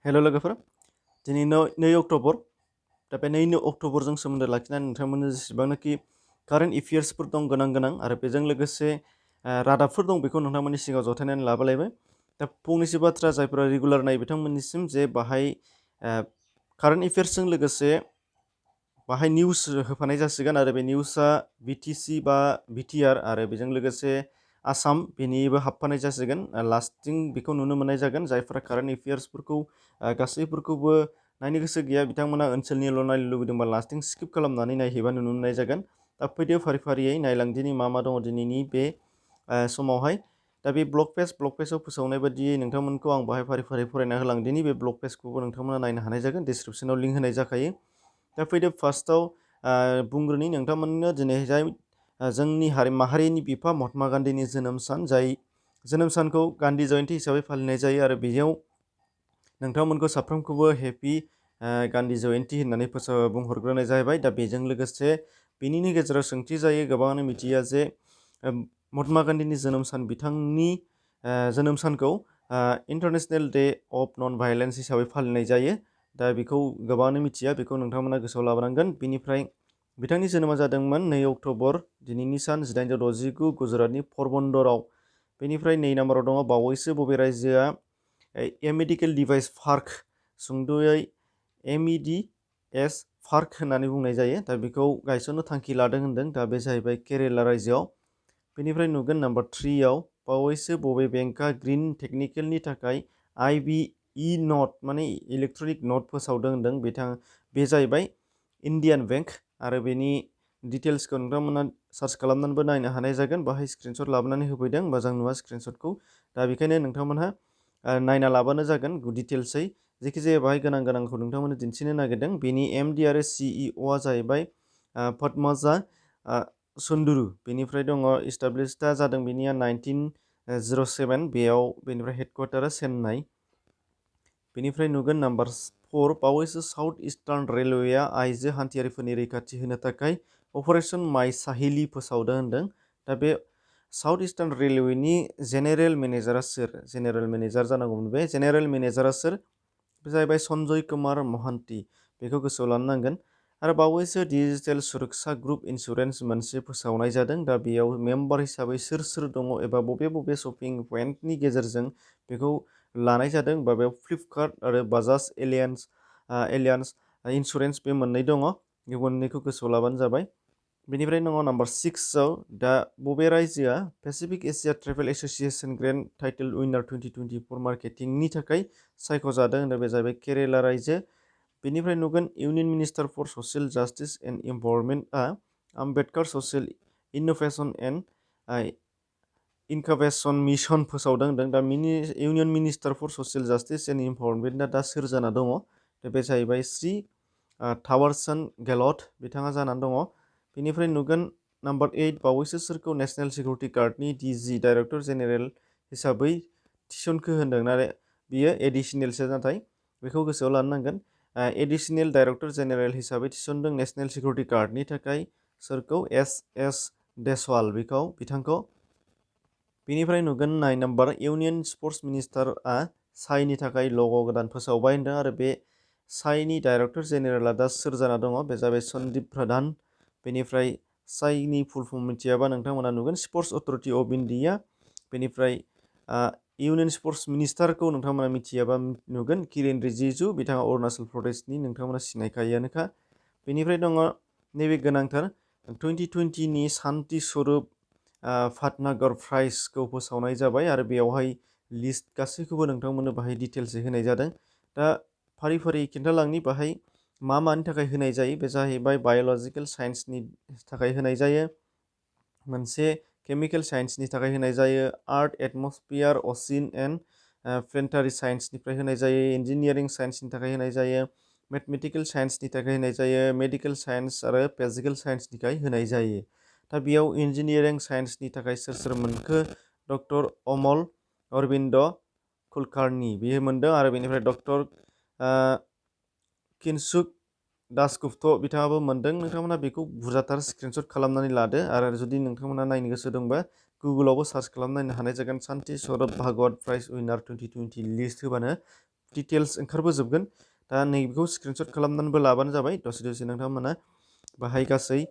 हेल' लोगोफोर दिनै 2 अक्ट'बर दा बे 2 अक्ट'बरजों सोमोन्दो लाखिनानै नोंथांमोननो जेसेबांनाखि कारेन्ट एफेयार्सफोर दं गोनां आरो बेजों लोगोसे रादाबफोर दं बेखौ नोंथांमोननि सिगाङाव जथायनानै लाबोलायबाय। दा फंनैसो बाथ्रा जायफोरा रेगुलार नायो बिथांमोननिसिम जे बाहाय कारेन्ट एफेयार्सजों लोगोसे बाहाय निउस होफानाय जासिगोन आरो बे निउसआ बिटिसि बा बिटिआर आरो बेजों लोगोसे आसाम बेनिबो हाबफानाय जासिगोन लास्टिं बेखौ नुनो मोननाय जागोन जायफोरा कारेन्ट एफेयार्सफोरखौ गासैफोरखौबो नायनो गोसो गैया बिथांमोना ओनसोलनिल' नायनो लुबैदोंबा लास्टिं स्किप खालामनानै नायहैबा नुनो मोननाय जागोन। दा फैदो फारि फारियै नायलांदिनि मा दङ दिनैनि बे समावहाय। दा बे ब्लग पेजाव फोसावनाय बायदियै नोंथांमोनखौ आं बाहाय फारि फारि फरायना होलांदिनि बे ब्लग पेजखौबो नोंथांमोना नायनो हानाय जागोन डिसक्रिपसनाव लिंक होनाय जाखायो। दा फैदो फार्स्टआव बुंग्रोनि नोंथांमोननो दिनैहाय जोंनि माहारिनि बिफा महात्मा गान्धीनि जोनोम सान जाय जोनोम सानखौ गान्धी जयन्ती हिसाबै फालिनाय जायो आरो बेयाव नोंथांमोनखौ साफ्रोमखौबो हेपि गान्धी जयन्ती होननानै बुंहरग्रोनाय जाहैबाय। दा बेजों लोगोसे बेनिनो गेजेराव सोंथि जायो गोबाङानो मिथिया जे महात्मा गान्धीनि जोनोम सान बिथांनि जोनोम सानखौ international day of non violence हिसाबै फालिनाय जायो। दा बेखौ गोबाङानो मिथिया बेखौ नोंथांमोना गोसोआव लाबोनांगोन। बिनिफ्राय बिथांनि जोनोमा जादोंमोन 2 अक्ट'बर दिनैनि सान 1869 गुजरातनि परबन्दराव। बेनिफ्राय 2 नाम्बाराव दङ बावैसो बबे रायजोआ मेडिकेल डिभाइस पार्क सुंद'यै MEDS पार्क होननानै बुंनाय जायो दा बेखौ गायसननो थांखि लादों होनदों। दा बे जाहैबाय केरेला रायजोआव। बेनिफ्राय नुगोन नाम्बार 3आव बावैसो बबे बेंकआ ग्रिन टेकनिकेलनि थाखाय IBE नट माने इलेक्ट्रनिक नट फोसावदों होनदों बे जाहैबाय इन्डियान बैंक आरो बेनि डिटेल्सखौ नोंथांमोना सार्च खालामनानैबो नायनो हानाय जागोन। बाहाय स्क्रिनशट लाबोनानै होफैदों मोजां नुवा स्क्रिनशटखौ। दा बेखायनो नोंथांमोनहा नायना लाबानो जागोन डिटेल्सै जेखिजाया बाहाय गोनांखौ नोंथांमोननो दिन्थिनो नागिरदों। बेनि MD आरो CEOआ जाहैबाय पद्मजा सुन्दुरु। बेनिफ्राय दङ इस्टाब्लिशडआ जादों बेनिया 1907 बेयाव बेनिफ्राय हेडक्वार्टारा चेन्नाइ। बेनिफ्राय नुगोन नाम्बार 4 बावैसो साउथ इस्टार्न रेलवेआ आइजो हान्थियारिफोरनि रैखाथि होनो थाखाय अपारेशन माइ साहिलि फोसावदों होनदों। दा बे साउथ इस्टार्न रेलवेनि जेनेरेल मेनेजारा सोर? जेनेरेल मेनेजार जानांगौमोन। बे जेनेरेल मेनेजारा सोर? बे जाहैबाय सन्जय कुमार महान्ति। बेखौ गोसोआव लानो नांगोन। आरो बावैसो डिजिटेल सुरक्षा ग्रुप इन्सुरेन्स मोनसे फोसावनाय जादों। दा बेयाव मेम्बार हिसाबै सोर दङ एबा बबे शपिं पइन्टनि गेजेरजों बेखौ लानाय जादों बा बेयाव फ्लिपकार्ट आरो बाजाज एलियान्स इन्सुरेन्स बे मोननै दङ। बे मोननैखौ गोसोआव लाबानो जाबाय। बेनिफ्राय दङ नाम्बार 6आव दा बबे रायजोआ Pacific Asia travel association grand title winner 2024 मार्केटिंनि थाखाय सायख'जादों होनदों बे जाहैबाय केरेला रायजो। बेनिफ्राय नुगोन union minister for social justice and इमपावारमेन्टआ Ambedkar social innovation and incubation mission फोसावदों होनदों। दा union minister for social justice and इमपावारमेन्टआ दा सोर जाना दङ? दा बे जाहैबाय श्री थावारचन्द गेहलट बिथाङा जानानै दङ। बेनिफ्राय नुगोन नाम्बार 8 बावैसो सोरखौ नेशनेल सिकिउरिटि गार्डनि DG डाइरेक्टर जेनेरेल हिसाबै थिसनखो होनदों। नाथाय बियो एडिसनेलसो नाथाय बेखौ गोसोआव लानो नांगोन। एडिसनेल डाइरेक्टर जेनेरेल हिसाबै थिसनदों नेशनेल सिकिउरिटि गार्डनि थाखाय सोरखौ? SS देसवाल बिथांखौ। बेनिफ्राय नुगोन 9 नाम्बार इउनियन स्पर्ट्स मिनिस्टारआ साइनि थाखाय लग' गोदान फोसावबाय होनदों आरो बे साइनि डाइरेक्टर जेनेरेला दा सोर जाना दङ? बे जाबाय सन्दीप प्रधान। बेनिफ्राय साइनि फुल फर्म मिथियाबा नोंथांमोना नुगोन स्पर्ट्स अथरिटि अफ इन्डिया। बेनिफ्राय इउनियन स्पर्ट्स मिनिस्टारखौ नोंथांमोना मिथियाबा नुगोन किरेन रिजिजु बिथाङा अरुणाचल प्रदेशनि नोंथांमोना सिनायखायोआनोखा। बेनिफ्राय दङ नैबे गोनांथार 2020नि सान्ति स्वरुप भाटनागर प्राइजखौ फोसावनाय जाबाय आरो बेयावहाय लिस्ट गासैखौबो नोंथांमोननो बाहाय डिटेल्सै होनाय जादों। दा फारि फारि खिन्थालांनि बाहाय मानि थाखाय होनाय जायो। बे जाहैबाय बाय'लजिकेल साइन्सनि थाखाय होनाय जायो, मोनसे केमिकेल साइन्सनि थाखाय होनाय जायो, आर्थ एटमस्फियार असिन एन्ड प्लेनेटारि साइन्सनिफ्राय होनाय जायो, इन्जिनियारिं साइन्सनि थाखाय होनाय जायो, मेथमेटिकेल साइन्सनि थाखाय होनाय जायो, मेडिकेल साइन्स आरो फिजिकेल साइन्सनि थाखाय होनाय जायो। दा बेयाव इन्जिनियारिं साइन्सनि थाखाय सोर मोनखो? डक्टर अमल अरबिन्द कुलकार्नि बियो मोनदों आरो बेनिफ्राय डक्टर किनसुक दासगुप्त बिथाङाबो मोनदों। नोंथांमोना बेखौ बुरजाथार स्क्रिनशट खालामनानै लादो आरो जुदि नोंथांमोना नायनो गोसो दंबा गुगोलावबो सार्च खालामनायनो हानाय जागोन सान्ति स्वरुप भागवत प्राइज उइनार 2020 लिस्ट होबानो डिटेल्स ओंखारबोजोबगोन। दा नैबेखौ स्क्रिनशट खालामनानैबो लाबानो जाबाय। दसे दसे नोंथांमोना बाहाय गासै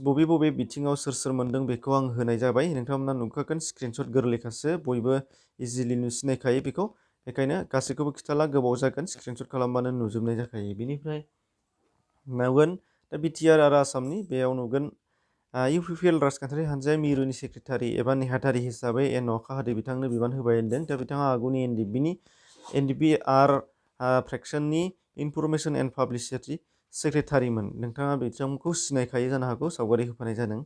बबे बबे बिथिङाव सोर सोर मोनदों बेखौ आं होनाय जाबाय। नोंथांमोना नुखागोन स्क्रिनशट गोरलैखासो, बयबो इजिलि सिनायखायो बेखौ। बेखायनो गासैखौबो खिथाला, गोबाव जागोन, स्क्रिनशट खालामबानो नुजोबनाय जाखायो। बेनिफ्राय नुगोन दा बिटिआर आरो आसामनि बेयाव नुगोन इउपिपिएल राजखान्थियारि हान्जाया मिरुनि सेक्रेटारि एबा नेहाथारि हिसाबै एन अखा हादै बिथांनो बिबान होबाय होनदों। दा बिथाङा आगुनि एनडिपिआर फ्रेक्सननि इनफरमेसन एन्ड पाब्लिसिटि सेक्रेटारिमोन। नोंथाङा बिथांखौ सिनायखायो जानो हागौ, सावगारि होफानाय जादों।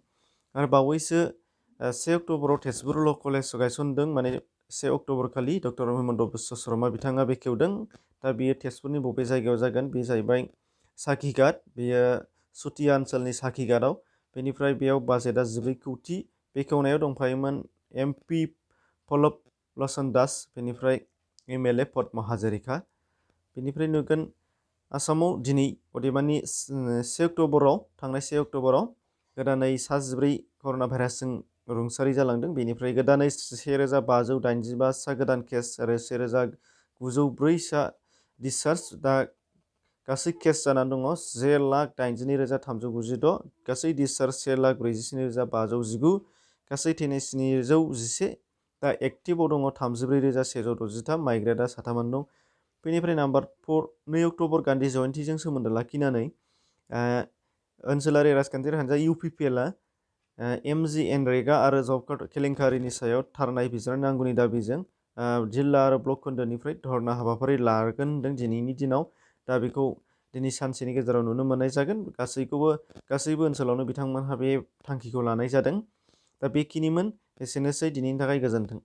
आरो बावैसो 1 अक्ट'बराव तेजपुर ल' कलेज गायसनदों। माने 1 अक्ट'बर खालि डक्टर हिमन्त बिश्व शर्मा बिथाङा बेखेवदों। दा बेयो तेजपुरनि बबे जायगायाव जागोन? बे जाहैबाय साखिघाट, बेयो सुतिया ओनसोलनि साखिघाटआव। बेनिफ्राय बेयाव बाजेटआ 14 कौटि। बेखेवनायाव दंफायोमोन एमपि पल्लव लोचन दास, बेनिफ्राय एमएलए पद्म हाजरिका। बेनिफ्राय नुगोन आसामाव दिनै अदेबानि 1 अक्ट'बराव, थांनाय 1 अक्ट'बराव गोदानै 14 कर'ना भाइरासजों रुंसारि जालांदों। बेनिफ्राय गोदानै 1585 सा गोदान केस आरो 1904 सा डिसचार्ज। दा गासै केस जानानै दङ 1,82,396, गासै डिसचार्ज 1,47,519, गासै थैनाय 711। दा एक्टिभआव दङ 34,163, माइग्रेटआ 7 दं। बेनिफ्राय नाम्बार 4, 2 अक्ट'बर गान्धी जयन्तीजों सोमोन्दो लाखिनानै ओनसोलारि राजखान्थियारि हान्जा इउपिपिएलआ एमजिएनरेगा आरो जब कार्ड केलेंकारिनि सायाव थार नायबिजिरनो नांगौनि दाबिजों जिल्ला आरो ब्लक खोन्दोनिफ्राय धर्ना हाबाफारि लागोन होनदों दिनैनि दिनाव। दा बेखौ दिनै सानसेनि गेजेराव नुनो मोननाय जागोन। गासैबो ओनसोलावनो बिथांमोनहा बे थांखिखौ लानाय जादों। दा बेखिनिमोन, एसेनोसै दिनैनि थाखाय, गोजोन्थों।